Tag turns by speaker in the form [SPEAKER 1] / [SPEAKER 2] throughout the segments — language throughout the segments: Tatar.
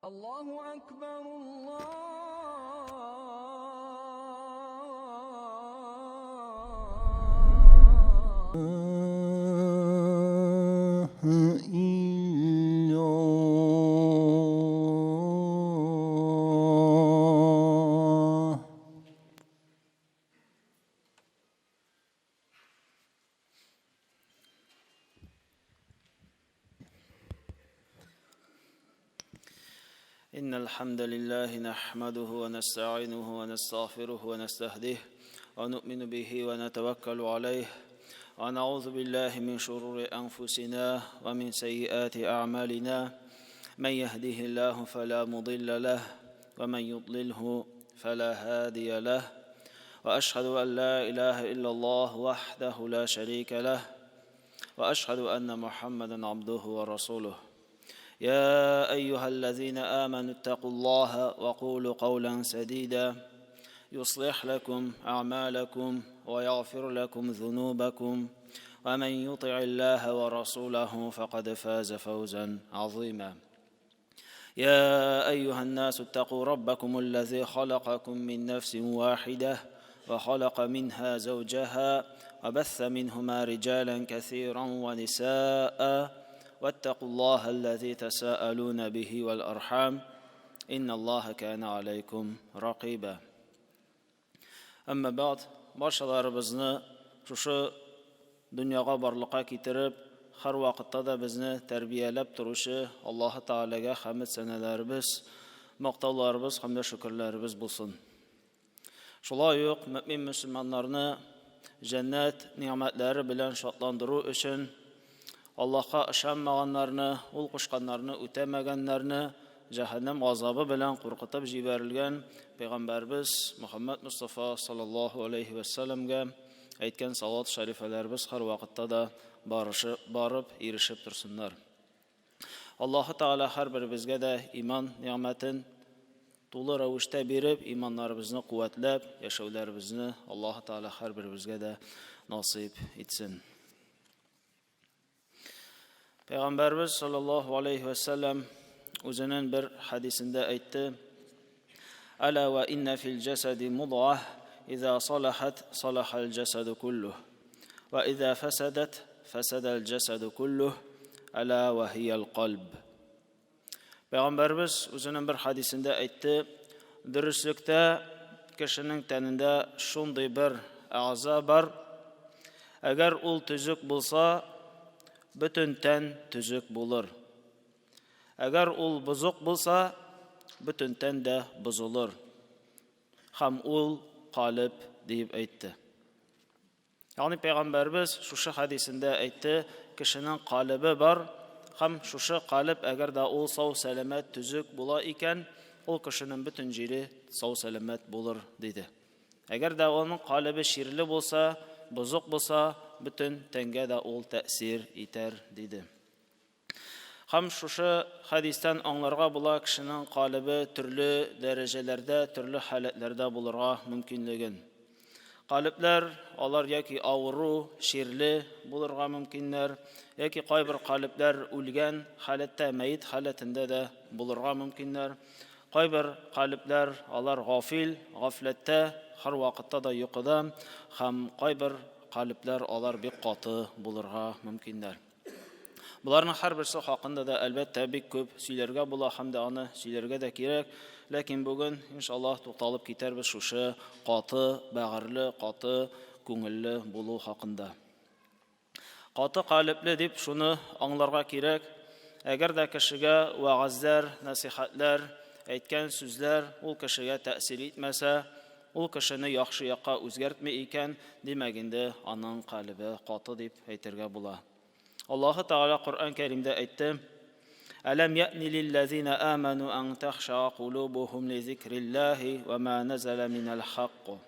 [SPEAKER 1] Аллаһу әкбәр, Аллаһ.
[SPEAKER 2] إن الحمد لله نحمده ونستعينه ونستغفره ونستهديه ونؤمن به ونتوكل عليه ونعوذ بالله من شرور أنفسنا ومن سيئات أعمالنا من يهده الله فلا مضل له ومن يضلله فلا هادي له وأشهد أن لا إله إلا الله وحده لا شريك له وأشهد أن محمدا عبده ورسوله يا أيها الذين آمنوا اتقوا الله وقولوا قولا سديدا يصلح لكم أعمالكم ويغفر لكم ذنوبكم ومن يطع الله ورسوله فقد فاز فوزا عظيما يا أيها الناس اتقوا ربكم الذي خلقكم من نفس واحدة وخلق منها زوجها وبث منهما رجالا كثيرا ونساء واتقوا الله الذي تساءلون به والأرحام إن الله كان عليكم رقيبا Әмма бәгъд, барчаларыбызны шушы дөньяга барлыкка китереп, һәрвакытта да безне тәрбияләп торучы Аллаһы Тәгаләгә хәмед-сәнәләребез, мактауларыбыз һәм дә шөкерләребез булсын. Шулай ук мөэмин мөселманнарны җәннәт нигъмәтләре белән шатландыру өчен Аллаһка ышанмаганнарны, ул кушканнарны үтәмәгәннәрне җәһәннәм газабы белән куркытып җибәрелгән пәйгамбәрбез Мөхәммәд Мостафа саллаллаһу алейһи вә сәлләмгә әйткән салават шәрифәләребез һәрвакытта да барышы, барып ирешеп торсыннар. Аллаһы Тәгалә һәрберебезгә дә иман нигъмәтен тулы рәвештә биреп, иманнарыбызны куәтләп, яшәүләребезне Аллаһы Тәгалә һәрберебезгә дә насыйп итсен. Пәйгамбәрбез саллаллаһу алейхи ва саллям үзенең бер хәдисендә әйтте: Аля ва инна фил җасади мудга, иза салахат салахал җасаду куллуh, ва иза фасадат фасадал җасаду куллуh, аля ва хиял калб. Пәйгамбәрбез үзенең бер хәдисендә әйтте: Дөреслектә кешенең тәнендә шундый бер әгъза бар, әгәр ул төзек булса, бөтен тән төзек булыр. Әгәр ул бозык булса, бөтен тән дә бозылыр. Һәм ул калеб диеп әйтте. Ягъни пәйгамбәрбез шушы хәдисендә әйтте, кешенең калебе бар һәм шушы калеб әгәр дә ул сау сәламәт төзек була икән, ул кешенең бөтен җире сау сәламәт булыр диде. Әгәр дә аның калебе чирле булса, бозык булса, бөтен тәнгә дә ул тәэсир итәр диде. Һәм шушы хәдистән аңларга була кешенең калебе төрле дәрәҗәләрдә, төрле халәтләрдә булырга мөмкинлеген. Калебләр, алар яки авыру, чирле булырга мөмкиннәр, яки кайбер калебләр үлгән халәттә, мәет халәтендә дә булырга мөмкиннәр. Кайбер калебләр, алар гафил, гафләттә, һәрвакытта да йокыда, һәм кайбер калебләр, алар бик каты булырга мөмкиннәр. Боларның һәрберсе хакында да, әлбәттә, бик күп сөйләргә була һәм дә аны сөйләргә дә кирәк. Ләкин бүген, иншаллаһ, тукталып китәрбез шушы каты бәгырьле, каты күңелле булу хакында. Каты калепле дип шуны аңларга кирәк, әгәр дә кешегә вәгазьләр, нәсыйхәтләр, әйткән сүзләр ул кешегә тәэсир итмәсә, ул кешене яхшы якка үзгәртми икән, димәк инде аның калебе каты дип әйтергә була. Аллаһы Тәгалә Коръән Кәримдә әйтте: Әләм яъни лилләзина аману ан тахша кулубухум ли зикриллаһи ва ма назала минал хакк.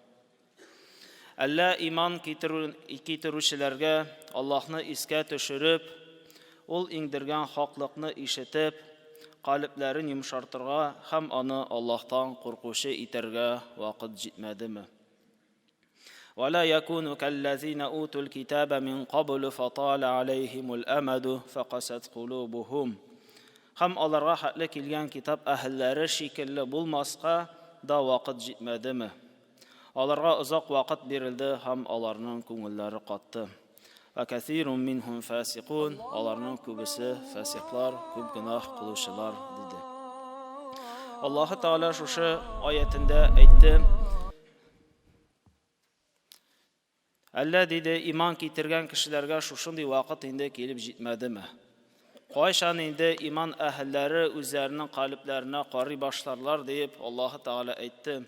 [SPEAKER 2] Әллә иман китерүчеләргә Аллаһны искә төшереп, ул иңдергән хаклыкны ишетеп, калебләрен йомшартырга һәм аны Аллаһтан куркучы итәргә вакыт җитмәдеме? ولا يكونوا كالذين أوتوا الكتاب من قبل فطال عليهم الأمد فقست قلوبهم. Һәм аларга хәтле килгән китап әһелләре шикелле булмаска да вакыт җитмәдеме? Аларга озак вакыт бирелде һәм аларның күңелләре катты. Вә кәсирун минһум фасикун, аларның күбесе фасиклар, күп гөнаһ кылучылар, диде. Аллаһы Тәгалә шушы аятендә әйтте, Әллә, диде, иман китергән кешеләргә шушындый вакыт инде килеп җитмәдеме? Кайчан инде иман әһелләре үзләренең калебләренә карый башларлар, диеп Аллаһы Тәгалә әйтте.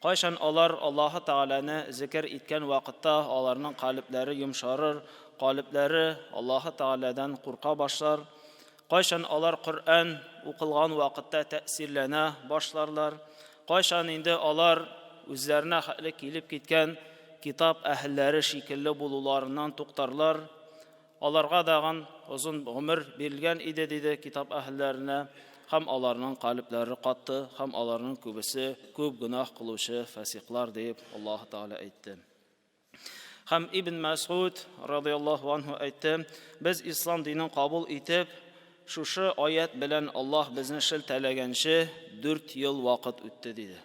[SPEAKER 2] Кайчан алар Аллаһы Тәгаләне зикер иткән вакытта аларның калебләре йомшарыр, калебләре Аллаһы Тәгаләдән курка башлар. Кайчан алар Коръән укылган вакытта тәэсирләнә башларлар? Кайчан инде алар үзләренә хәтле килеп киткән китап әһелләре шикелле булуларыннан туктарлар? Аларга дагын озын гомер бирелгән иде, диде китап әһелләренә, һәм аларның калебләре катты, һәм аларның күбесе күп гөнаһ кылучы фасиклар, диеп Аллаһы Тәгалә әйтте. Һәм Ибн Мәсгуд радияллаһу анһу әйтте, без ислам динен кабул итеп, шушы аят белән Аллаһ безне шелтәләгәнче 4 ел вакыт үтте, диде.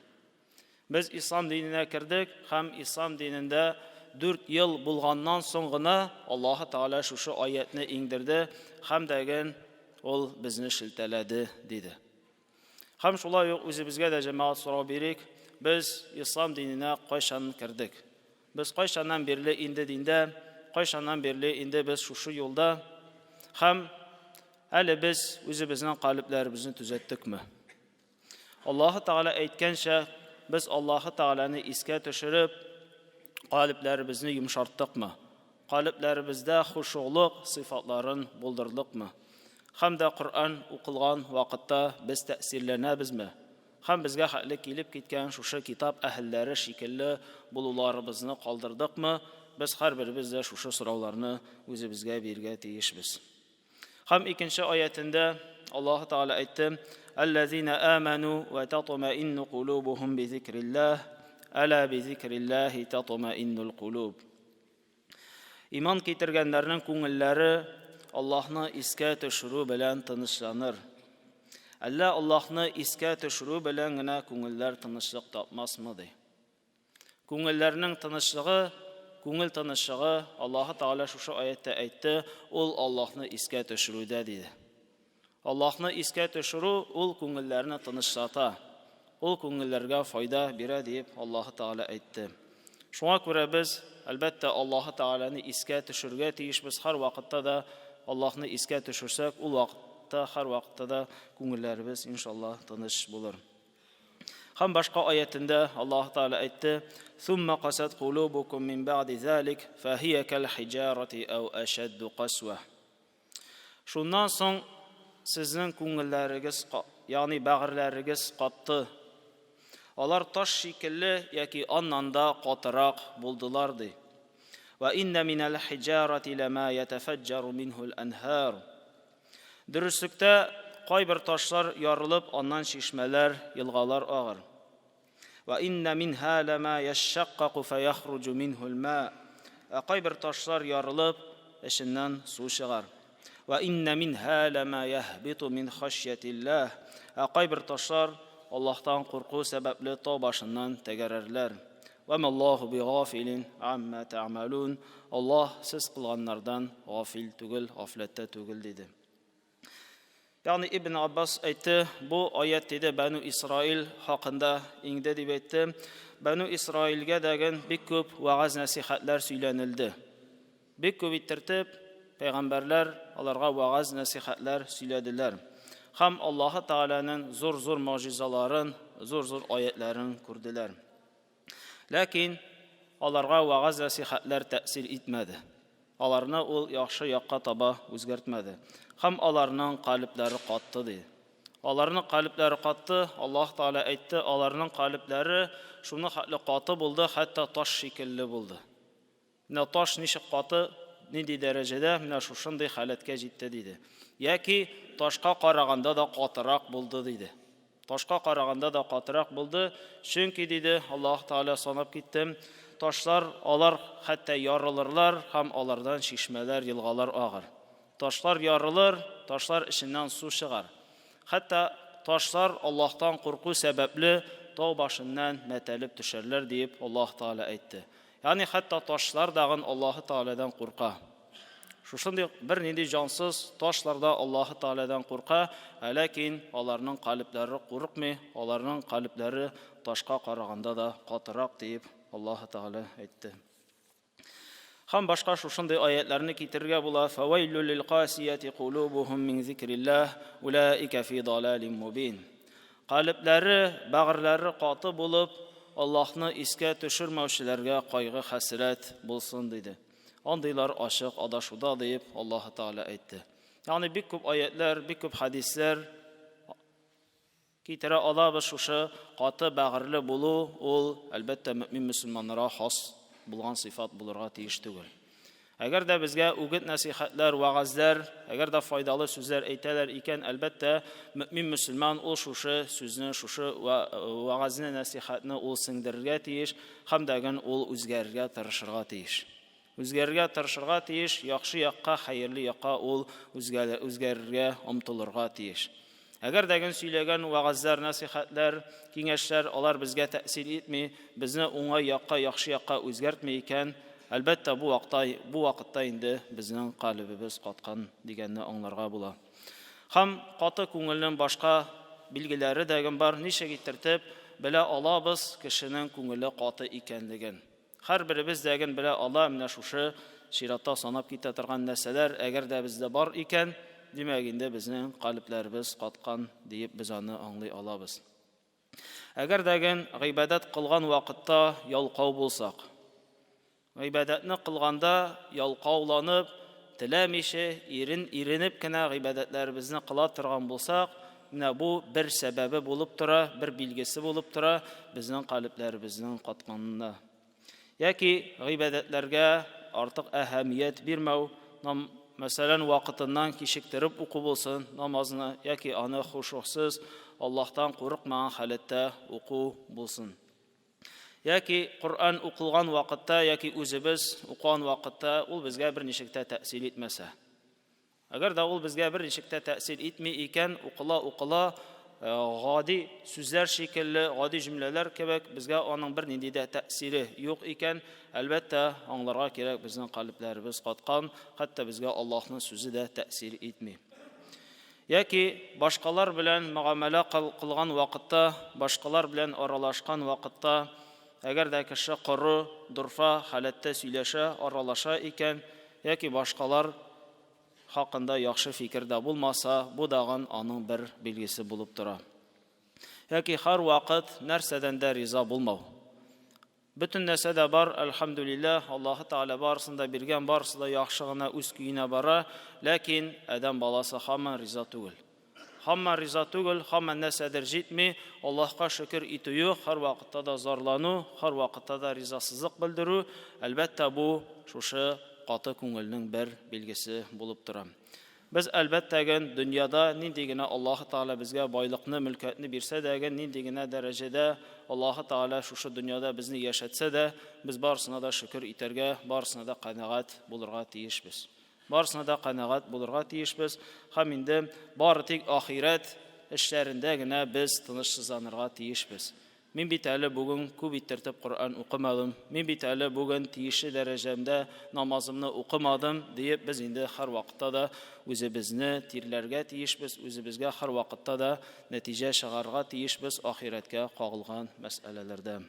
[SPEAKER 2] Без ислам диненә кердек һәм ислам динендә 4 ел булганнан соң гына Аллаһы Тәгалә шушы аятны иңдерде һәм дәген ул безне шелтәләде, диде. Һәм шулай ук үзебезгә дә җәмәгать сорау бирик, без ислам диненә кайчан кердек? Без кайчаннан бирле инде диндә, кайчаннан бирле инде без шушы юлда? Һәм әле без үзебезнең калебләребезне төзәттекме? Аллаһы Тәгалә әйткәнчә, без Аллаһы Тәгаләне искә төшереп, калебләребезне йомшарттыкмы? Калебләребездә хушуглык сыйфатларын булдырдыкмы? Һәм дә Коръән укылган вакытта без тәэсирләнәбезме? Һәм безгә хәтле килеп киткән шушы китап әһелләре шикелле булуларыбызны калдырдыкмы? Без һәрберебез дә шушы сорауларны үзебезгә бирергә тиешбез. Һәм икенче аятендә Аллаһы Тәгалә әйтте: "Аллазина аману ва татмаинну кулубухум би зикриллаһ, ала би зикриллаһи татмаиннул кулуб." Иман китергәннәрнең күңелләре Аллаһны искә төшерү белән тынычланыр. Әллә Аллаһны искә төшерү белән генә күңелләр тынычлык тапмасмы ди. Күңелләрнең тынычлыгы, күңел тынычлыгы Аллаһы Тәгалә шушы аятта әйтте, ул Аллаһны искә төшерүдә диде. Аллаһны искә төшерү ул күңелләрне тынычлата, ул күңелләргә файда бирә диеп Аллаһы Тәгалә әйтте. Шуңа күрә без, әлбәттә, Аллаһы Тәгаләне искә төшерергә тиешбез. Һәр вакытта да Аллаһны искә төшерсәк, ул вакытта, һәр вакытта да күңелләребез, иншаллаһ, тыныч булыр. Һәм башка аятендә Аллаһ Тәгалә әйтте: "Сумма касат кулубукум мин бәгъди залик, фахия кал хиҗарати ау ашадду касва." Шуннан соң сезнең күңелләрегез, ягъни бәгырьләрегез катты. Алар таш шикелле яки аннан да катырак булдылар, ди. Ва инна минәл хиҗарати лама ятафаҗҗару минһул анһар. Дөреслектә, кайбер ташлар ярылып, аннан чишмәләр, елгалар агыр. Вә иннә минһа ләмә яшшәккаку фәяхруҗу минһул мә. Ә кайбер ташлар ярылып, эченнән су чыгар. Вә иннә минһа ләмә яһбиту мин хашьятилләһ. Ә кайбер ташлар Аллаһтан курку сәбәпле тау башыннан тәгәрәрләр. Вә маллаһу бигъафилин амма тәгъмәлүн. Аллаһ сез кылганнардан гафил түгел, гафләттә түгел, диде. Ягъни Ибн Аббас әйтте, бу аят диде Бәну Исраил хакында иңде дип әйтте. Бәну Исраилгә дәген бик күп вәгазь нәсихәтләр сөйләнелде. Бик күп иттертеп, пәйгамбәрләр аларга вәгазь нәсихәтләр сөйләделәр. Һәм Аллаһы Тәгаләнең зур-зур могҗизаларын, зур-зур аятларын күрделәр. Ләкин аларга вәгазь-нәсыйхәтләр тәэсир итмәде. Аларны ул яхшы якка таба үзгәртмәде. Һәм аларның калебләре катты, ди. Аларның калебләре катты, Аллаһ Тәгалә әйтте, аларның калебләре шуны хәтле каты булды, хәтта таш шикелле булды. Менә таш ничек каты, нинди дәрәҗәдә, менә шушындый халәткә җитте, диде. Яки ташка караганда да катырак булды, диде. Ташка караганда да катырак булды, чөнки, диде, Аллаһ Тәгалә санап китте, ташлар, алар хәтта ярылырлар һәм алардан чишмәләр, елгалар агыр. Ташлар ярылыр, ташлар эченнән су чыгар. Хәтта ташлар Аллаһтан курку сәбәпле тау башыннан мәтәлеп төшәрләр, диеп Аллаһ Тәгалә әйтте. Ягъни хәтта ташлар дагын Аллаһы Тәгаләдән курка. Шушындый бернинди җансыз ташлар да Аллаһы Тәгаләдән курка, ә ләкин аларның калебләре курыкмый, аларның калебләре ташка караганда да катырак, диеп Аллаһы Тәгалә әйтте. Һәм башка шушындый аятларны китерергә була. Фавайлю лил касияти кулубухум мин зикриллаһ, улаика фи далалин мубин. Калебләре, бәгырьләре каты булып, Аллаһны искә төшермәүчеләргә кайгы-хәсрәт булсын, диде. Андыйлар ачык адашуда, диеп Аллаһы Тәгалә әйтте. Ягъни бик күп аятлар, бик күп хәдисләр китерә алабыз шушы каты бәгырьле булу, ул, әлбәттә, мөэмин мөселманнарга хас булган сыйфат булырга тиеш түгел. Әгәр дә безгә үгет-нәсыйхәтләр, вәгазьләр, әгәр дә файдалы сүзләр әйтәләр икән, әлбәттә, мөэмин мөселман ул шушы сүзне, шушы вәгазьне, нәсыйхәтне ул сеңдерергә тиеш һәм дәген ул үзгәрергә тырышырга тиеш. Үзгәрергә тырышырга тиеш, яхшы якка, хәерле якка ул үзгәрергә омтылырга тиеш. Әгәр дә ген сөйләгән вәгазьләр, нәсыйхәтләр, киңәшләр алар безгә тәэсир итми, безне уңай якка, яхшы якка үзгәртми икән, әлбәттә, бу вакта, бу вакытта инде безнең калебебез каткан дигәнне аңларга була. Һәм каты күңелнең башка билгеләре дә ген бар, ничек иттертеп белә алабыз кешенең күңеле каты икәнлеген? Һәрберебез дә ген белә ала, менә шушы чиратта санап китә торган нәрсәләр, әгәр дә бездә бар икән, димәк инде безнең калебләребез каткан диеп без аны аңлый алабыз. Әгәр дә ген гыйбадәт кылган вакытта ялкау булсак, гыйбадәтне кылганда ялкауланып, теләмичә, ирен иренеп кенә гыйбадәтләребезне кыла торган булсак, менә бу бер сәбәбе булып тора, бер билгесе булып тора безнең калебләребезнең катканына. Яки гыйбадәтләргә артык әһәмият бирмәү, мәсәлән, вакытыннан кичектереп уку булсын намазны, яки аны хушуксыз, Аллаһтан курыкмаган халәттә уку булсын. Яки Коръән укылган вакытта, яки үзебез укыган вакытта ул безгә берничек тә тәэсир итмәсә. Әгәр дә ул безгә берничек тә тәэсир итми икән, укыла-укыла, гади сүзләр шикелле, гади җөмләләр кебек, безгә аның бернинди дә тәэсире юк икән, әлбәттә, аңларга кирәк, безнең калебләребез каткан, хәтта безгә Аллаһның сүзе дә тәэсир итми. Яки башкалар белән мөгамәлә кылган вакытта, башкалар белән аралашкан вакытта, әгәр дә кеше коры, дорфа халәттә сөйләшә, аралаша икән, яки башкалар хакында яхшы фикердә булмаса, бу дагын аның бер билгесе булып тора. Яки һәрвакыт нәрсәдән дә риза булмау. Бөтен нәрсә дә бар, әлхәмдүлилләһ, Аллаһы Тәгалә барысын да биргән, барысы да яхшы гына үз көенә бара, ләкин адәм баласы һаман риза түгел. Һаман риза түгел, һаман нәрсәдер җитми, Аллаһка шөкер итү юк, һәрвакытта да зарлану, һәрвакытта да ризасызлык белдерү, әлбәттә, бу шушы каты күңелнең бер билгесе булып тора. Без, әлбәттә, ген дөньяда нинди генә Аллаһы Тәгалә безгә байлыкны, мөлкәтне бирсә дә, ген нинди генә дәрәҗәдә Аллаһы Тәгалә шушы дөньяда безне яшәтсә дә, без барысына да шөкер итәргә, барысына да канәгать булырга тиешбез. Барысына да канәгать булырга тиешбез һәм инде бары тик ахирәт эшләрендә генә без тынычсызланырга тиешбез. Мин бит әле бүген күп иттертеп Коръән укымадым, мин бит әле бүген тиешле дәрәҗәмдә намазымны укымадым, диеп без инде һәрвакытта да үзебезне тирләргә тиешбез, үзебезгә һәрвакытта да нәтиҗә чыгарырга тиешбез ахирәткә кагылган мәсьәләләрдә.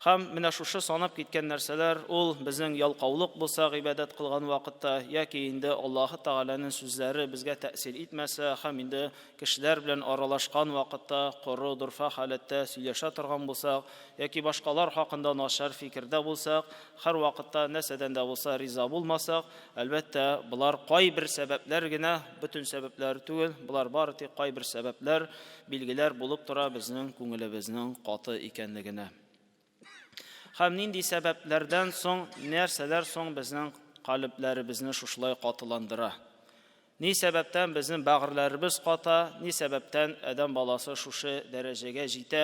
[SPEAKER 2] Һәм менә шушы санап киткән нәрсәләр, ул безнең ялкаулык булса гыйбадәт кылган вакытта, яки инде Аллаһы Тәгаләнең сүзләре безгә тәэсир итмәсә, һәм инде кешеләр белән аралашкан вакытта коры, дорфа халәттә сөйләшә торган булсак, яки башкалар хакында начар фикердә булсак, һәрвакытта нәрсәдән дә булса риза булмасак, әлбәттә, болар кайбер сәбәпләр генә, бөтен сәбәпләр түгел, болар бары тик кайбер сәбәпләр, билгеләр булып тора безнең күңелебезнең каты икәнлегенә. Һәм нинди сәбәпләрдән соң, нәрсәләр соң безнең калебләребезне шушылай катыландыра? Ни сәбәптән безнең бәгырьләребез ката, ни сәбәптән адәм баласы шушы дәрәҗәгә җитә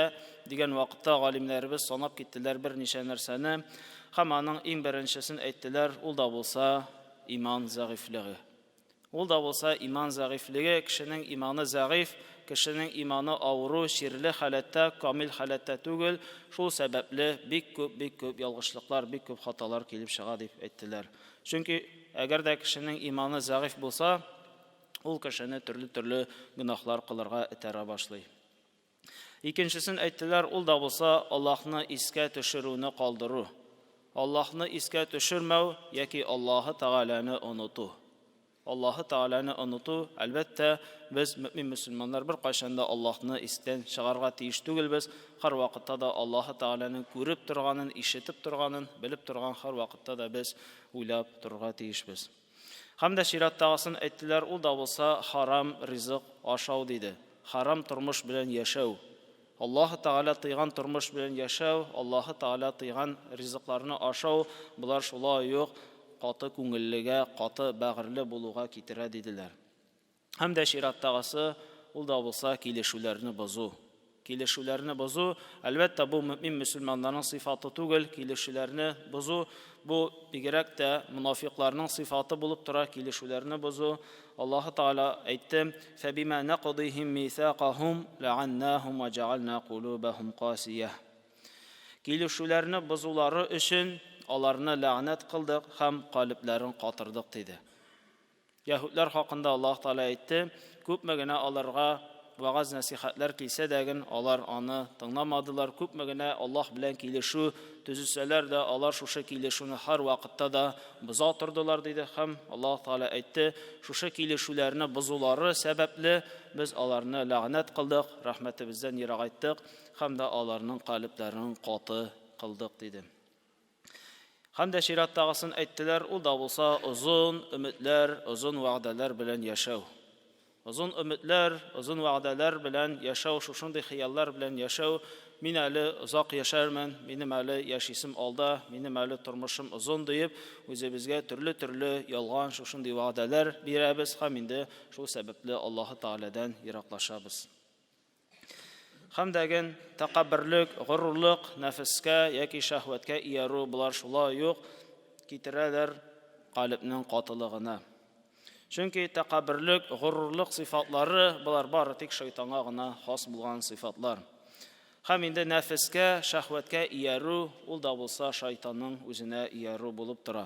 [SPEAKER 2] дигән вакытта галимнәребез санап киттеләр берничә нәрсәне. Һәм аның иң беренчесен әйттеләр, ул да булса иман зәгыйфьлеге. Ул да булса иман зәгыйфьлеге, кешенең иманы зәгыйфь, кешенең иманы авыру, чирле халәттә, камил халәттә түгел, шул сәбәпле бик күп, бик күп ялгышлыклар, бик күп хаталар килеп чыга дип әйттеләр. Чөнки әгәр дә кешенең иманы зәгыйфь булса, ул кешене төрле-төрле гөнаһлар кылырга этәрә башлый. Икенчесен әйттеләр, ул да булса Аллаһны искә төшерүне калдыру. Аллаһны искә төшермәү яки Аллаһы Тәгаләне оныту. Аллаһы Тәгаләне оныту, әлбәттә, без мөэмин мөселманнар беркайчан да Аллаһны истән чыгарга тиеш түгелбез. Һәрвакытта да Аллаһы Тәгаләнең күреп торганын, ишетеп торганын, белеп торган һәрвакытта да без уйлап торырга тиешбез. Һәм дә чираттагысын әйттеләр, ул да булса харам ризык ашау диде. Харам тормыш белән яшәү. Аллаһы Тәгалә тыйган тормыш белән яшәү, Аллаһы Тәгалә тыйган ризыкларны ашау, болар шулай ук каты күңеллегә, каты бәгырьле булуга китерә диделәр. Һәм дә чираттагысы, ул да булса килешүләрне бозу. Килешүләрне бозу, әлбәттә, бу мөмин мөселманнарның сыйфаты түгел, килешүләрне бозу, бу бигрәк тә монафикларның сыйфаты булып тора, килешүләрне бозу. Аллаһы Тәгалә әйтте: "Фәбима нақдихим мисақахум ләаннахум ва җәгальна кулубахум касия". Килешүләрне бозулары өчен аларны ләгънәт кылдык һәм калебләрен катырдык, диде. Яһүдләр хакында Аллаһ Тәгалә әйтте, Күпме генә аларга вәгазь-нәсыйхәтләр килсә дәген, алар аны тыңламадылар, күпме генә Аллаһ белән килешү төзесәләр дә, алар шушы килешүне һәрвакытта да боза тордылар, диде. Һәм Аллаһ Тәгалә әйтте, Шушы килешүләрне бозулары сәбәпле, без аларны ләгънәт кылдык, рәхмәтебездән ерагайттык һәм дә аларның калебләрен каты кылдык, диде. Һәм дә чираттагысын әйттеләр, ул да булса озын өметләр, озын вәгъдәләр белән яшәү. Озын өметләр, озын вәгъдәләр белән яшәү, шушындый хыяллар белән яшәү, мин әле озак яшәрмен, минем әле яшисем алда, минем әле тормышым озын диеп, үзебезгә төрле-төрле ялган шушындый вәгъдәләр бирәбез һәм инде шул сәбәпле Аллаһы Тәгаләдән ераклашабыз. Һәм дәген тәкәбберлек, горурлык, нәфескә яки шәһвәткә иярү болар шулай ук китерәләр калебнең катылыгына. Чөнки тәкәбберлек, горурлык сыйфатлары болар бары тик шайтанга гына хас булган сыйфатлар. Һәм инде нәфескә, шәһвәткә иярү ул да булса шайтанның үзенә иярү булып тора.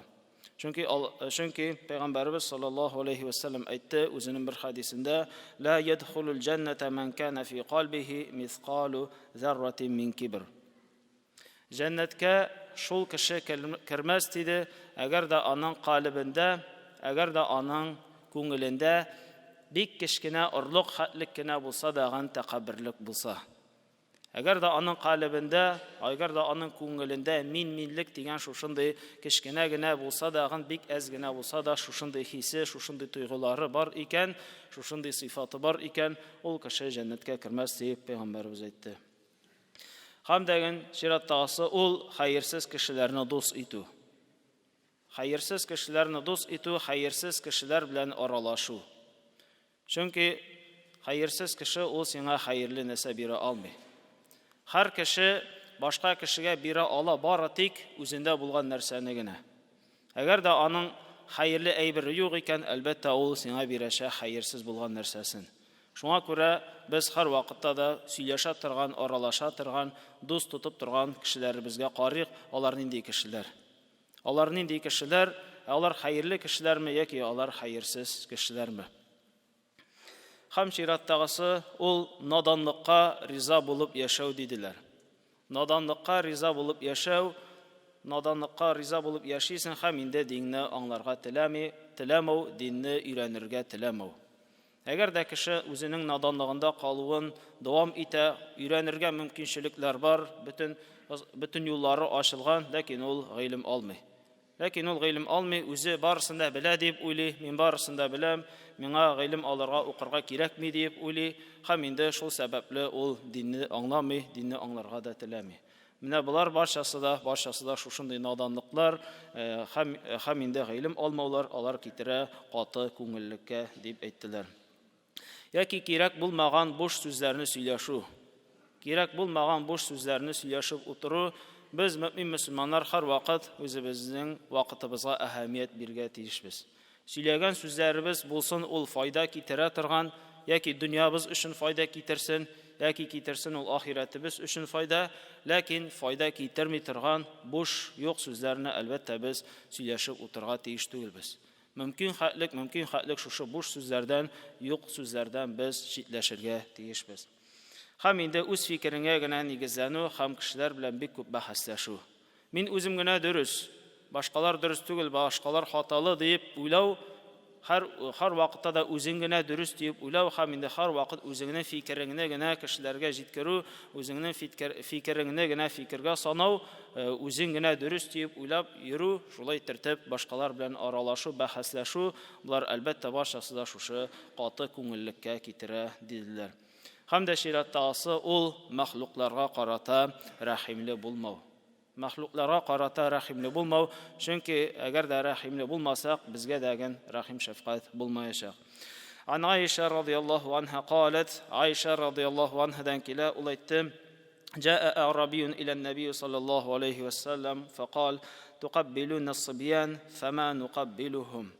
[SPEAKER 2] Чөнки чөнки Пәйгамбәребез саллаллаһу алейхи ва саллям әйтте үзенең бер хәдисендә: "Ла ядхулул җанната ман кана фи калбихи мисқалу зарратин мин кибр". Җәннәткә шул кеше кермәс диде, әгәр дә аның калебендә, әгәр дә аның күңелендә бик кечкенә орлык хәтлек кенә булса дагын тәкәбберлек булса. Әгәр дә аның калебендә, әгәр дә аның күңелендә мин-минлек дигән шушындый кечкенә генә булса дагын, бик әз генә булса да шушындый хисе, шушындый тойгылары бар икән, шушындый сыйфаты бар икән, ул кеше җәннәткә кермәс дип пәйгамбәребез әйтте. Һәм дәген чираттагысы ул хәерсез кешеләрне дус итү. Хәерсез кешеләрне дус итү, хәерсез кешеләр белән аралашу. Чөнки хәерсез кеше ул сиңа хәерле нәрсә бирә алмый. Һәр кеше башка кешегә бирә ала бары тик үзендә булган нәрсәне генә. Әгәр дә аның хәерле әйбере юк икән, әлбәттә, ул сиңа бирәчәк хәерсез булган нәрсәсен. Шуңа күрә без һәрвакытта да сөйләшә торган, аралаша торган, дус тотып торган кешеләребезгә карыйк, алар нинди кешеләр. Алар нинди кешеләр? Ә алар хәерле кешеләрме яки алар хәерсез кешеләрме? Һәм чираттагысы ул наданлыкка риза булып яшәү диделәр. Наданлыкка риза булып яшәү, наданлыкка риза булып яшисең һәм инде динне аңларга теләми, теләмәү, динне өйрәнергә теләмәү. Әгәр дә кеше үзенең наданлыгында калуын дәвам итә, өйрәнергә мөмкинчелекләр бар, бөтен, бөтен юллары ачылган, ләкин ул гыйлем алмый. Ләкин ул гыйлем алмый, үзе барысын да белә дип уйлый, мин барысын да беләм, миңа гыйлем алырга, укырга кирәкми дип уйлый, һәм инде шул сәбәпле ул динне аңламый, динне аңларга да теләми. Менә болар барчасы да, барчасы да шушындый наданлыклар һәм, һәм инде гыйлем алмаулар, алар китерә каты күңеллеккә, дип әйттеләр. Яки кирәк булмаган буш сүзләрне сөйләшү. Кирәк булмаган буш сүзләрне сөйләшеп утыру, без мөэмин мөселманнар һәрвакыт үзебезнең вакытыбызга әһәмият бирергә тиешбез. Сөйләгән сүзләребез булсын ул файда китерә торган, яки дөньябыз өчен файда китерсен, яки китерсен ул ахирәтебез өчен файда, ләкин файда китерми торган буш, юк сүзләрне, әлбәттә, без сөйләшеп утырырга тиеш түгелбез. Мөмкин хәтлек, мөмкин хәтлек шушы буш сүзләрдән, юк сүзләрдән без читләшергә тиешбез. Һәм инде үз фикереңә генә нигезләнү һәм кешеләр белән бик күп бәхәсләшү. Мин үзем генә дөрес, башкалар дөрес түгел, башкалар хаталы диеп уйлау, һәр, һәр вакытта да үзең генә дөрес диеп уйлау һәм инде һәрвакыт үзеңнең фикереңне генә кешеләргә җиткерү, үзеңнең фикереңне генә фикергә санау, үзең генә дөрес диеп уйлап йөрү, шулай итертеп башкалар белән аралашу, бәхәсләшү, болар, әлбәттә, барчасы да шушы каты күңеллеккә китерә, диделәр. Һәм дә чираттагысы ул мәхлукларга карата рәхимле булмау. Мәхлукларга карата рәхимле булмау, чөнки әгәр дә рәхимле булмасак, безгә дә ген рәхим-шәфкать булмаячак. Ан Аиша радияллаһу анһа калат, Аиша радияллаһу анһадан килә, ул әйтте: جاء أعرابي إلى النبي صلى الله عليه وسلم فقال تقبلون الصبيان فما نقبلهم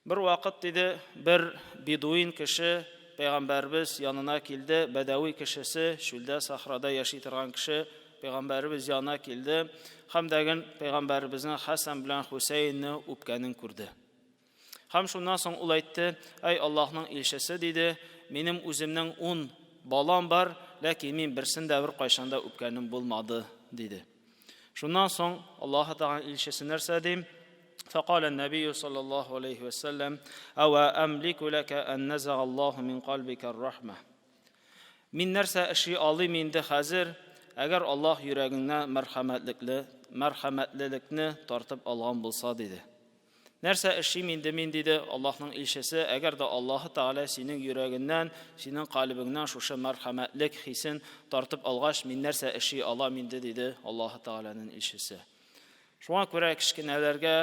[SPEAKER 2] Бер вакыт, диде, бер бедуин кеше пәйгамбәребез янына килде, бәдәви кешесе, чүлдә, сахрада яши торган кеше пәйгамбәребез янына килде һәм дәген пәйгамбәребезнең Хәсән белән Хусәйнне үпкәнен күрде. Һәм шуннан соң ул әйтте, әй Аллаһның илчесе, диде, минем үземнең ун балам бар, ләкин мин берсен дә бер кайчан да үпкәнем булмады, диде. Шуннан соң Аллаһы Тәгаләнең илчесе нәрсә ди? فقال النبي صلى الله عليه وسلم أو أملك لك أن نزغ الله من قلبك الرحمة Мин нәрсә эшли алыйм инде хәзер, әгәр Аллаһ йөрәгеңнән мәрхәмәтлекле, мәрхәмәтлелекне тартып алган булса, диде. Нәрсә эшлим инде мин, диде Аллаһның илчесе, әгәр дә Аллаһы Тәгалә синең йөрәгеннән, синең калебеңнән шушы мәрхәмәтлек хисен тартып алгач, мин нәрсә эшли алам инде, диде Аллаһы Тәгаләнең илчесе. Шуңа күрә кечкенәләргә,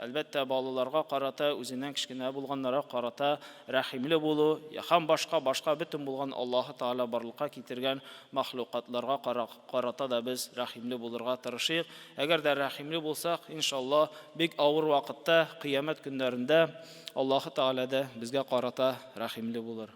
[SPEAKER 2] әлбәттә, балаларга карата, үзеннән кечкенә булганнарга карата рәхимле булу һәм башка башка бөтен булган Аллаһы Тәгалә барлыкка китергән мәхлукатларга карата да без рәхимле булырга тырышыйк. Әгәр дә рәхимле булсак, иншалла, бик авыр вакытта, кыямәт көннәрендә Аллаһы Тәгалә дә безгә карата рәхимле булыр.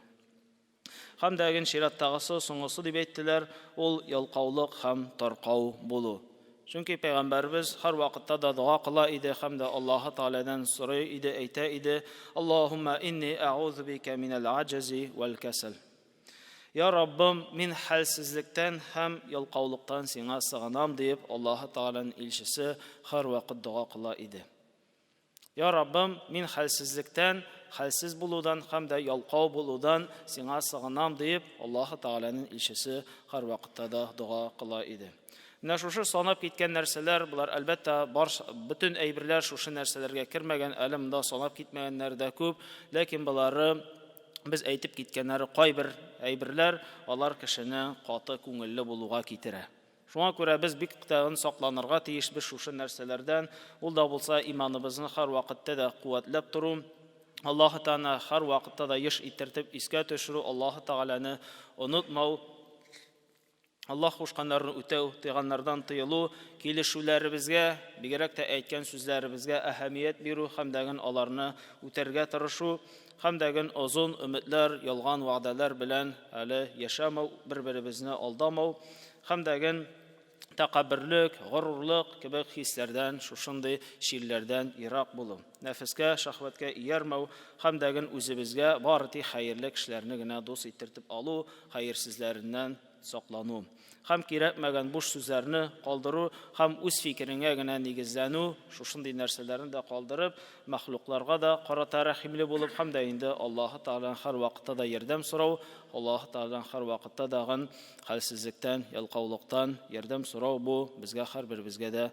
[SPEAKER 2] Һәм дә ген чираттагысы, соңгысы дип әйттеләр, ул ялкаулык һәм таркау булу. Чөнки пәйгамбәребез һәрвакытта да дога кыла иде һәм дә Аллаһы Тәгаләдән сорый иде, әйтә иде, Аллаһумма инни әгъузу бика минәл аҗзи вәл кәсәл. Я Раббым, мин хәлсезлектән һәм ялкаулыктан сиңа сыгынам, диеп, Аллаһы Тәгаләнең илчесе һәрвакыт дога кыла иде. Я Раббым, мин хәлсезлектән, хәлсез булудан һәм дә ялкау булудан сиңа сыгынам, диеп, Аллаһы Тәгаләнең илчесе һәрвакытта да дога кыла иде. Менә шушы санап киткән нәрсәләр, болар әлбәттә бар бөтен әйберләр шушы нәрсәләргә кермәгән, әле монда санап китмәгәннәр дә күп, ләкин болары без әйтеп киткәннәре кайбер әйберләр, алар кешене каты күңелле булуга китерә. Шуңа күрә без бик тәгын сакланырга тиешбез шушы нәрсәләрдән. Ул да булса иманыбызны һәрвакытта да куәтләп тору, Аллаһы Тәгаләне һәрвакытта да еш итертеп искә төшерү, Аллаһы Тәгаләне онытмау, Аллаһ кушканнарны үтәү, тыйганнардан тыелу, килешүләребезгә, бигрәк тә әйткән сүзләребезгә әһәмият бирү һәм дәген аларны үтәргә тырышу, һәм дәген озын өметләр, ялган вәгъдәләр белән әле яшәмәү, бер-беребезне алдамау, һәм дәген тәкәбберлек, горурлык кебек хисләрдән, шушындый чирләрдән ерак булу, нәфескә, шәһвәткә иярмәү һәм дәген үзебезгә бары тик хәерле кешеләрне генә дус иттертеп алу, хәерсезләреннән саклану һәм кирәкмәгән буш сүзләрне калдыру һәм үз фикереңә генә нигезләнү, шушындый нәрсәләрне дә калдырып, мәхлукларга да карата рәхимле булып һәм дә инде Аллаһы Тәгаләдән һәрвакытта да ярдәм сорау, Аллаһы Тәгаләдән һәрвакытта дагын хәлсезлектән, ялкаулыктан ярдәм сорау бу безгә һәрберебезгә дә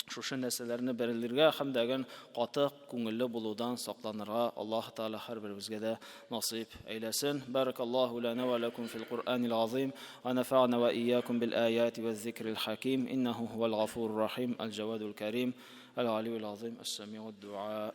[SPEAKER 2] шушы нәрсәләрне белергә һәм дәген каты күңелле булудан сакланырга Аллаһ Тәгалә һәрберебезгә дә насыйп әйләсен. Баракаллаһу лана ва лакум фил Куръанил азим ва нафа'на ва ийякум бил аяти ва зикрил хаким иннаху хувал гафурур рахим аль джавадул карим аль алиюл азим ас-самиуд дуа.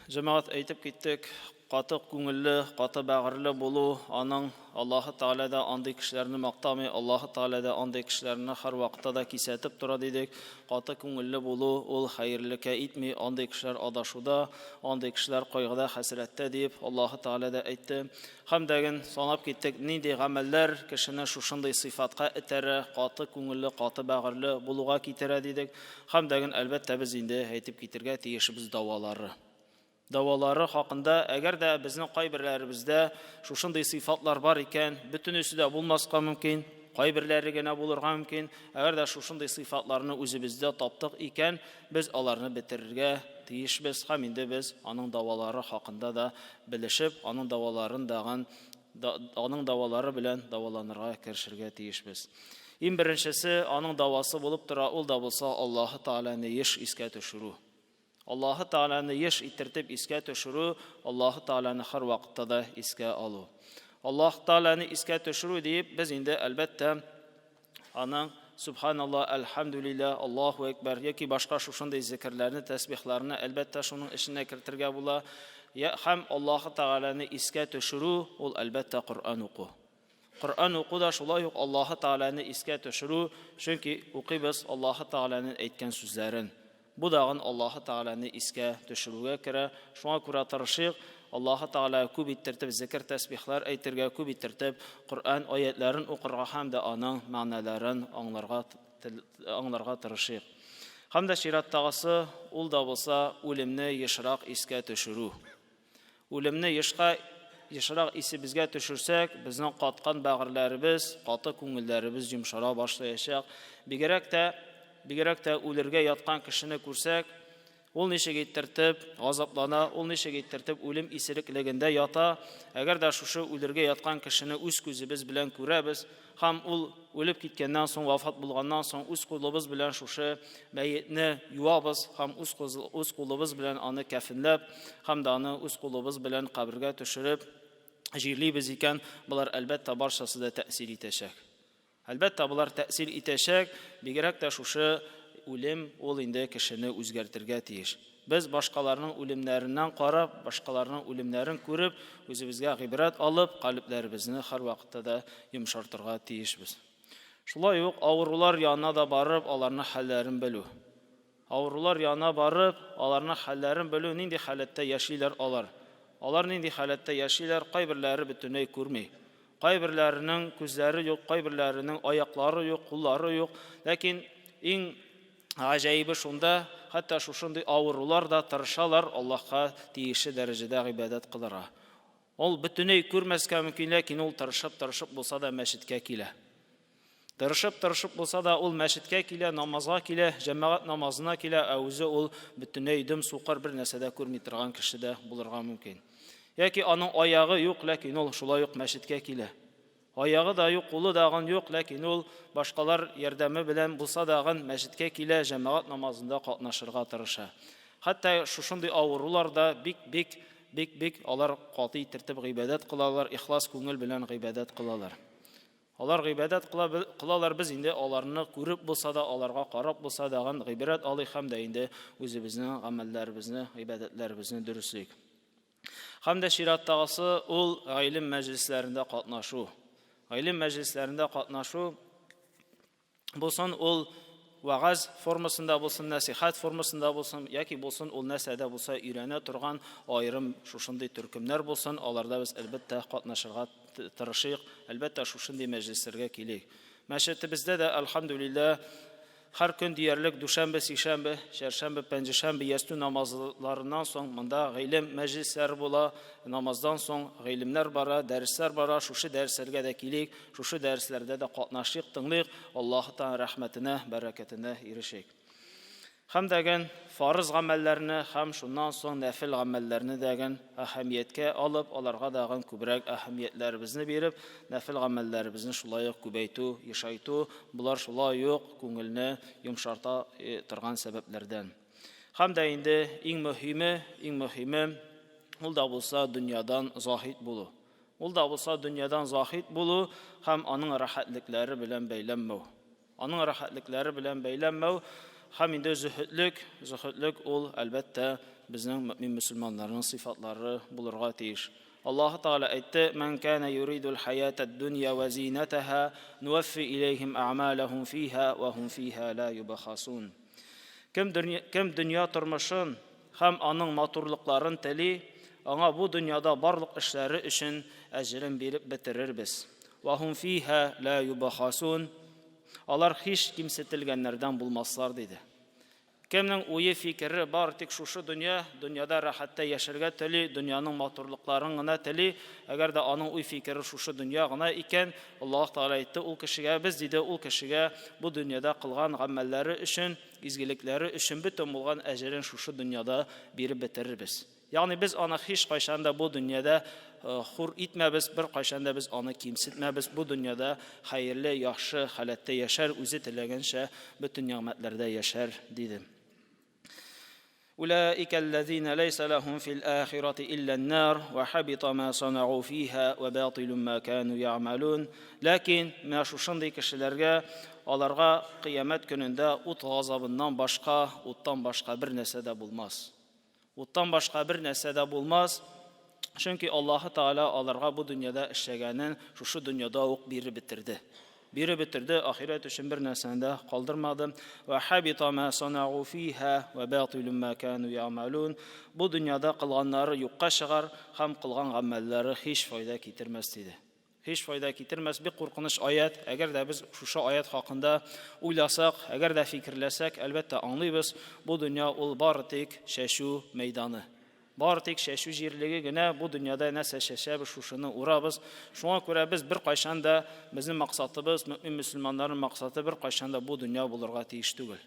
[SPEAKER 2] Җәмәгать әйтеп киттек, Каты күңелле, каты бәгырьле булу, аның Аллаһы Тәгалә дә андый кешеләрне мактамый, Аллаһы Тәгалә дә андый кешеләрне һәрвакытта да кисәтеп тора дидек. Каты күңелле булу ул хәерлеккә итми, андый кешеләр адашуда, андый кешеләр кайгыда, хәсрәттә диеп Аллаһы Тәгалә дә әйтте. Һәм дәген санап киттек, нинди гамәлләр кешене шушындый сыйфатка этәрә, каты күңелле, каты бәгырьле булуга китерә дидек. Һәм дәген, әлбәттә, без инде әйтеп китергә тиешбез дәвалары. Дәвалары хакында, әгәр дә безнең кайберләребездә шушындый сыйфатлар бар икән, бөтенесе дә булмаска мөмкин, кайберләре генә булырга мөмкин, әгәр дә шушындый сыйфатларны үзебездә таптык икән, без аларны бетерергә тиешбез һәм инде без аның дәвалары хакында да белешеп, аның дәваларын дагын аның дәвалары белән дәваланырга керешергә тиешбез. Иң беренчесе, аның дәвасы булып тора, ул да булса Аллаһы Тәгаләне еш искә төшерү. Аллаһы Тәгаләне еш итертеп искә төшерү, Аллаһы Тәгаләне һәрвакытта да искә алу. Аллаһ Тәгаләне искә төшерү диеп, без инде, әлбәттә, аның Субханалла, әлхәмдүлилләһ, Аллаһу әкбәр яки башка шушындый зикерләрне, тәсбихларны, әлбәттә, шуның эченә кертергә була. Һәм Аллаһы Тәгаләне искә төшерү, ул, әлбәттә, Коръән уку. Коръән уку да шулай ук Аллаһы Тәгаләне искә төшерү, чөнки укыйбыз Аллаһы Тәгаләнең әйткән сүзләрен. Бу дагын Аллаһы Тәгаләне искә төшерүгә керә. Шуңа күрә тырышыйк, Аллаһы Тәгаләгә күп иттертеп зикер-тәсбихләр әйтергә, күп иттертеп Коръән аятьләрен укырга һәм дә аның мәгънәләрен аңларга аңларга тырышыйк. Һәм дә чираттагысы, ул да булса үлемне ешрак искә төшерү. Үлемне ешка ешрак исебезгә төшерсәк, безнең каткан бәгырьләребез, каты күңелләребез йомшара башлаячак. Бигрәк тә, бигрәк тә үлергә яткан кешене күрсәк, ул ничек иттертеп газаплана, ул ничек иттертеп үлем исереклегендә ята. Әгәр дә шушы үлергә яткан кешене үз күзебез белән күрәбез һәм ул үлеп киткәннән соң, вафат булганнан соң, үз кулыбыз белән шушы мәетне юабыз һәм үз, үз кулыбыз белән аны кәфенләп һәм дә аны үз кулыбыз белән кабергә төшереп җирлибез икән, болар әлбәттә барчасы да тәэсир итәчәк. Әлбәттә, болар тәэсир итәчәк, бигрәк тә шушы үлем ул инде кешене үзгәртергә тиеш. Без башкаларның үлемнәреннән карап, башкаларның үлемнәрен күреп, үзебезгә гыйбрәт алып, калебләребезне һәрвакытта да йомшартырга тиешбез. Шулай ук авырулар янына да барып, аларның хәлләрен белү. Авырулар янына барып, аларның хәлләрен белү, нинди халәттә яшиләр алар. Алар нинди халәттә яшиләр, кайберләре бөтенләй күрми. Кайберләренең күзләре юк, кайберләренең аяклары юк, куллары юк. Ләкин иң Гаҗәебе шунда, хәтта шушындый авырулар да тырышалар Аллаһка тиешле дәрәҗәдә гыйбадәт кылырга. Ул бөтенләй күрмәскә мөмкин, ләкин ул тырышып-тырышып булса да мәчеткә килә. Тырышып-тырышып булса да ул мәчеткә килә, намазга килә, җәмәгать намазына килә, ә үзе ул бөтенләй дөм сукыр, бер нәрсә дә күрми торган кеше дә булырга мөмкин. Яки аның аягы юк, ләкин ул шулай ук мәчеткә килә. Аягы да юк, кулы дагын юк, ләкин ул башкалар ярдәме белән булса дагын мәчеткә килә, җәмәгать намазында катнашырга тырыша. Хәтта шушындый авырулар да бик-бик, бик-бик алар каты итертеп гыйбадәт кылалар, ихлас күңел белән гыйбадәт кылалар. Алар гыйбадәт кыла, кылалар, без инде аларны күреп булса да, аларга карап булса дагын гыйбрәт алыйк һәм дә инде үзебезнең гамәлләребезне, гыйбадәтләребезне дөреслик. Һәм дә чираттагысы ул гыйлем мәҗлесләрендә катнашу. Гыйлем мәҗлесләрендә катнашу булсын ул вагаз формасында булсын, нәсихәт формасында булсын, яки булсын ул нәрсәдә булса өйрәнә торган аерым шушындый төркемнәр булсын, аларда без әлбәттә катнашырга тырышыйк, әлбәттә шушындый мәҗлесләргә килик. Мәчетебездә дә, әлхәмдүлилләһ, Һәр көн диярлек дүшәмбе, сишәмбе, чәршәмбе, пәнҗешәмбе ястү намазларыннан соң монда гыйлем мәҗлесләре була. Намаздан соң гыйлемнәр бара, дәресләр бара. Шушы дәресләргә дә килик, шушы дәресләрдә дә катнашыйк, тыңлыйк, Аллаһы Тәгалә рәхмәтенә, бәрәкәтенә ирешик. Һәм дәген фарыз гамәлләрне һәм шуннан соң нәфел гамәлләрне дәген әһәмияткә алып, аларга дагын күбрәк әһәмиятләребезне биреп, нәфел гамәлләребезне шулай ук күбәйтү, ешайту, болар шулай ук күңелне йомшарта торган сәбәпләрдән. Һәм дә инде иң мөһиме, иң мөһиме, ул да булса дөньядан заһид булу. Ул да булса дөньядан заһид булу һәм аның рәхәтлекләре белән бәйләнмәү. Аның рәхәтлекләре белән бәйләнмәү. Һәм инде зөһедлек, зөһедлек ул, әлбәттә, безнең мөмин мөселманнарның сыйфатлары булырга тиеш. Аллаһы Тәгалә әйтте: "Ман кана юридул хаятад дунья ва зинатаха, нуаффи илейхим а'малахум фиха ва хум фиха ла юбахасун." Кем дөнья, кем дөнья тормышын һәм аның матурлыкларын тели, аңа бу дөньяда барлык эшләре өчен әҗерен биреп бетерербез. Ва хум фиха ла юбахасун. Алар һич кимсетелгәннәрдән булмаслар, диде. Кемнең уе, фикере бар тик шушы дөнья, дөньяда рәхәттә яшәргә тели, дөньяның матурлыкларын гына тели, әгәр дә аның уй-фикере шушы дөнья гына икән, Аллаһ Тәгалә әйтте, ул кешегә без, диде, ул кешегә бу дөньяда кылган гамәлләре өчен, изгелекләре өчен бөтен булган әҗерен шушы дөньяда биреп бетерербез. Ягъни без аны һичкайчан да бу дөньяда хур итмәбез, беркайчан да без аны кимсетмәбез. Бу дөньяда хәерле, яхшы халәттә яшәр, үзе теләгәнчә бөтен нигъмәтләрдә яшәр, диде. Улаика аллазина лайса лахум фил ахирати илля ан-нар ва хабита ма санау фиха ва батилун ма кану я'малун. Ләкин менә шушындый кешеләргә аларга кыямәт көнендә ут газабыннан башка, уттан башка бер нәрсә дә булмас. Уттан башка бер нәрсә дә булмас. Чөнки Аллаһы Тәгалә аларга бу дөньяда эшләгәнен шушы дөньяда ук биреп бетерде. Биреп бетерде, ахирәт өчен бер нәрсәне дә калдырмады. Ва хабита ма санау фиха ва батилун ма кану ямалун. Бу дөньяда кылганнары юкка чыгар һәм кылган гамәлләре һич файда китермәс диде. Һич файда китермәс, бик куркыныч аят. Әгәр дә без шушы аят хакында уйласак, әгәр дә фикерләсәк, әлбәттә аңлыйбыз, бу дөнья ул бары тик чәчү мәйданы. Бары тик чәчү җирлеге генә, бу дөньяда нәрсә чәчәбез, шушыны урабыз. Шуңа күрә без беркайчан да, безнең максатыбыз, мөэмин мөселманнарның максаты беркайчан да бу дөнья булырга тиеш түгел.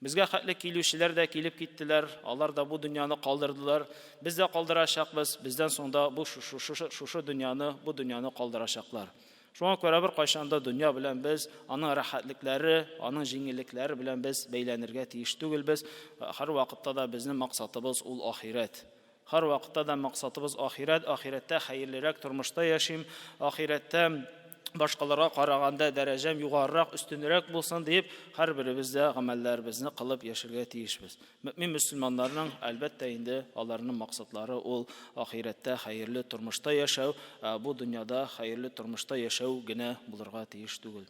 [SPEAKER 2] Безгә хәтле килүчеләр дә килеп киттеләр, алар да бу дөньяны калдырдылар. Без дә калдырачакбыз, бездән соң да бу шушы, шушы дөньяны, бу дөньяны калдырачаклар. Шуңа күрә бер кайчан да дөнья белән без, аның рәхәтлекләре, аның җиңеллекләре белән без бәйләнергә тиеш түгелбез. Һәр вакытта да безнең максатыбыз ул ахирәт. Һәр вакытта да максатыбыз ахирәт, ахирәттә хәерлерәк тормышта яшим, ахирәттә башкаларга караганда дәрәҗәм югарырак, өстенрәк булсын дип, һәрберебез дә гамәлләребезне кылып яшәргә тиешбез. Мөэмин мөселманнарның, әлбәттә инде, аларның максатлары ул ахирәттә хәерле тормышта яшәү, ә бу дөньяда хәерле тормышта яшәү генә булырга тиеш түгел.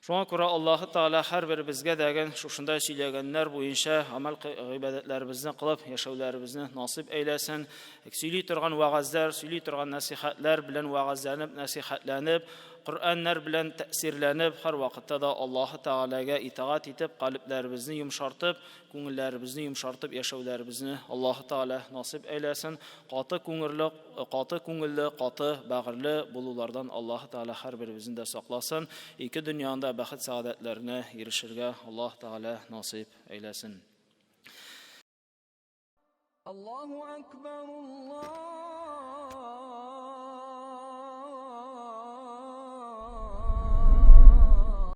[SPEAKER 2] Шуңа күрә Аллаһы Тәгалә һәрберебезгә дәген шушында сөйләгәннәр буенча гамәл гыйбадәтләребезне кылып яшәүләребезне насыйп әйләсен. Сөйли торган вәгазьләр, сөйли торган нәсихәтләр белән вәгазьләнеп, нәсихәтләнеп, Коръәннәр белән тәэсирләнеп, һәрвакытта да Аллаһы Тәгаләгә итагать итеп, калебләребезне йомшартып, күңелләребезне йомшартып яшәүләребезне Аллаһы Тәгалә насыйп әйләсен. Каты күңерле, каты күңелле, каты бәгырьле булулардан Аллаһы Тәгалә һәрберебезне дә сакласын. Ике дөньяның да бәхет-сәгадәтләренә ирешергә Аллаһ Тәгалә насыйп әйләсен.
[SPEAKER 1] Аллаһу акбар, Аллаһу.